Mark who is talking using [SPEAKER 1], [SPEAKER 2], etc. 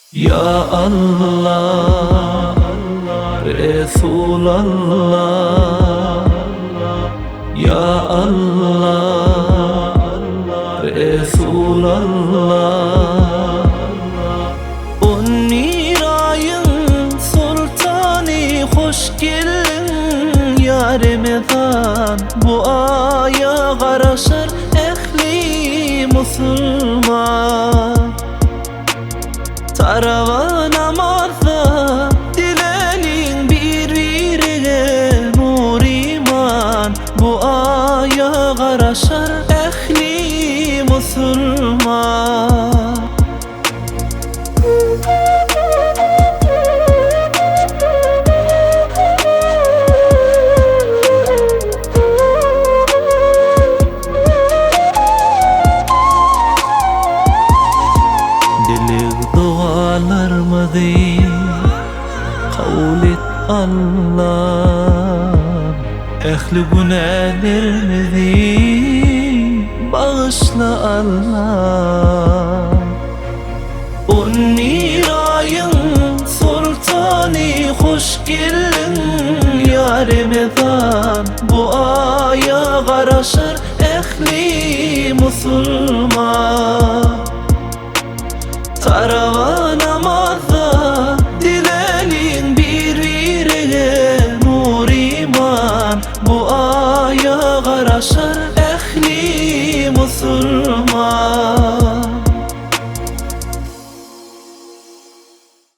[SPEAKER 1] Ya Allah, Resulallah. Ya Allah, Resulallah. On bir aýyň soltany hoş geldiň ya Remezan bu aýa garaşar ähli musulman. Taraba namazda diläliň bir-birege nur iman Bu aýa garaşar ähli musulman. Dileg dogalarymyzy kabul et Allam Ähli günälerimizi bagyşla Allam On bir aýyň soltany hoş geldiň ýa Remezan Bu aýa garaşar ähli musulman. Taraba.